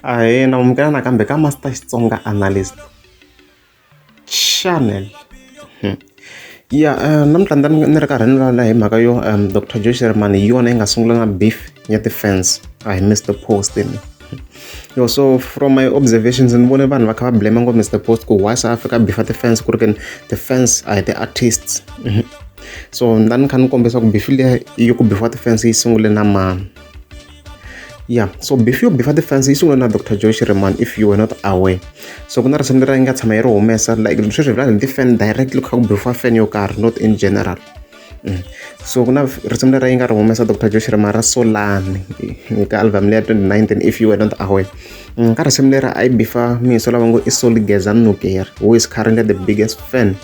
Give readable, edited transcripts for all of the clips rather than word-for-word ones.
Ahee na amukela nakambe ka Master Xitsonga Analyst Channel. Ya namuntlha ni ni ri karhi ni vulavula hi mhaka yo Doctor Joe Shirimani hi yona yi nga sungula na beef ya ti-fans a hi Mister Post. Yo so from my observations ni vone vanhu va kha va blame ngopfu Mister Post ku why se a fika beef-a ti-fans ku ri ke ni ti-fans a hi ti-artists. So ni ta ni kha ni kombisa ku beef liya yo ku beef-iwa ti-fans yi sungule na mani. Ya so beef yo beef-a ti-fans yi sungule na Doctor Joe Shirimani if you were not aware. So ku na risimu leri yi nga tshama yi ri humesa like sweswi hi vulavula hi ti-fan directly ku kha ku beef-iwa fan yo karhi not in general. So ku na risimu leri yi nga ri humesa Doctor Joe Shirimani ra Solani ka album leya 2019 if you were not aware. Ka risimu leri a yi beef-a muyingiseri lava ngo i Solly Gezani Nukeri who is currently the biggest fan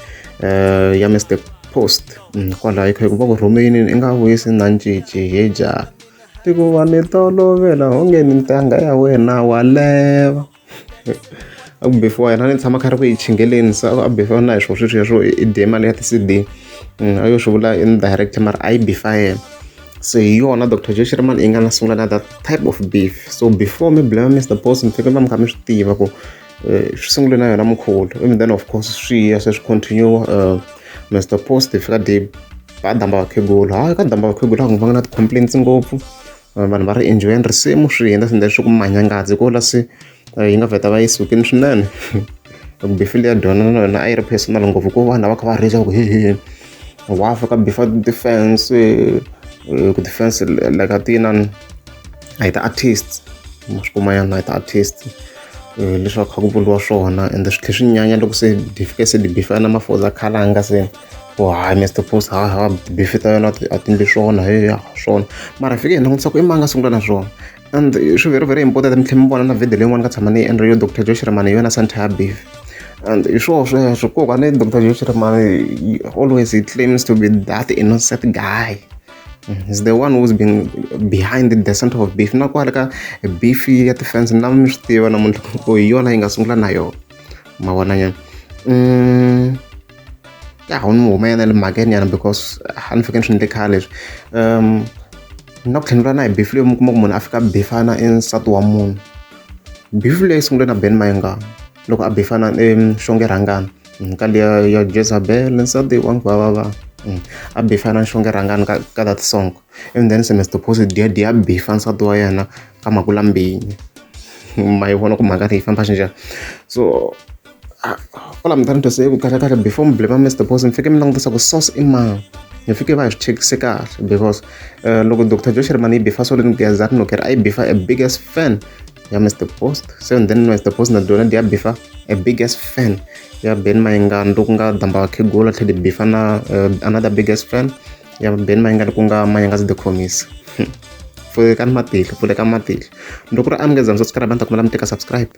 ya Mister Post. Kwalaho yi kha yi ku va ku rhumini i nga vuyisi na cinci he jaha tiko wa ni tolovela onge ni ntangha ya wena wa leva. A ku beef-iwa yena a ni tshama kha ri ku yi chingeleni se a beef-iwa na hi swona sweswiya swo i dye mali ya ti-C_D a yo swi vula indirect mara a yi beef-a yena. Se hi yona Doctor Joe Shirimani yi nga na sungula na that type of beef. So before mi blame Mister Post mi fanekele mi va mi kha mi swi tiva ku swi sungule na yona mkhulu and then of course swi ya se swi continue Mister Post hi fika dyi va damba vakhegula hayi ka damba vakhegula a ku vanga na ti-complaints ngopfu vanhu va ri enjoy-ini risimu swi hundza swi swi ku manyangazi ko la se yi nga vheta va yi sukile swinene loko beef liya dyona na yona a yi ri personal ngopfu ku vanhu va kha va rage ku he wa fika beef defense ku defense like a ti inani a hi ti-artists ma swi kuma yana a hi ti-artist leswi va kha ku vuriwa swona ende swi tlhela swi nyanya loko se di fike se di beef-a na Mafoza Khalanga se ku hayi Mister Post ha ha beef ta yona a ti endli swona he ya swona mara hi fike hi langutisa ku i mani a nga sungula na swona and swi very very important mi tlhela mi vona na video leyin'wana nga tshama ni yi endla yo Doctor Joe Shirimani hi yona center ya beef and hi swoho sweswo kokwani Doctor Joe Shirimani always he claims to be that innocent guy. He's the one who's been behind the center of beef na kwale ka beef ya ti-fans na mi swi tiva namuntlha ku hi yona yi nga sungula na yona ma vona nyana ya ni huma yana le mhakeni yana because a ni fike ni swi endle khale leswi na ku tlhela na hi beef leyi mi kuma ku munhu a fika beef-a na i nsati wa munhu beef leyi sungule na Benny Mayengani loko a beef-a na Xongi Rhangani ka liya ya Jezebel nsati wa nghwavava a beef-a na Xongi Rhangani ka that song and then se Mister Post dya dya beef-a nsati wa yena ka Makulambinya ma yi vona ku mhaka leyi famba xinjhani so all I'm trying to say ku kahle kahle before mi blame Mister Post mi fike mi langutisa ku source i mani hi fike va hi swi chekise kahle because loko Doctor Joe Shirimani yi beef-a Solly Gezani Nukeri a yi beef-a a biggest fan ya Mister Post so and then Mister Post na dyona dya beef-a a biggest fan ya Benny Mayengani loku nga damba vakhegula tlhela di beef-a na another biggest fan ya Benny Mayengani ku nga Manyangazi the Khomisa pfulekani matihlo pfuleka matihlo loko ri a mi nge za mi subscribe a ni ta kombela mi teka subscribe.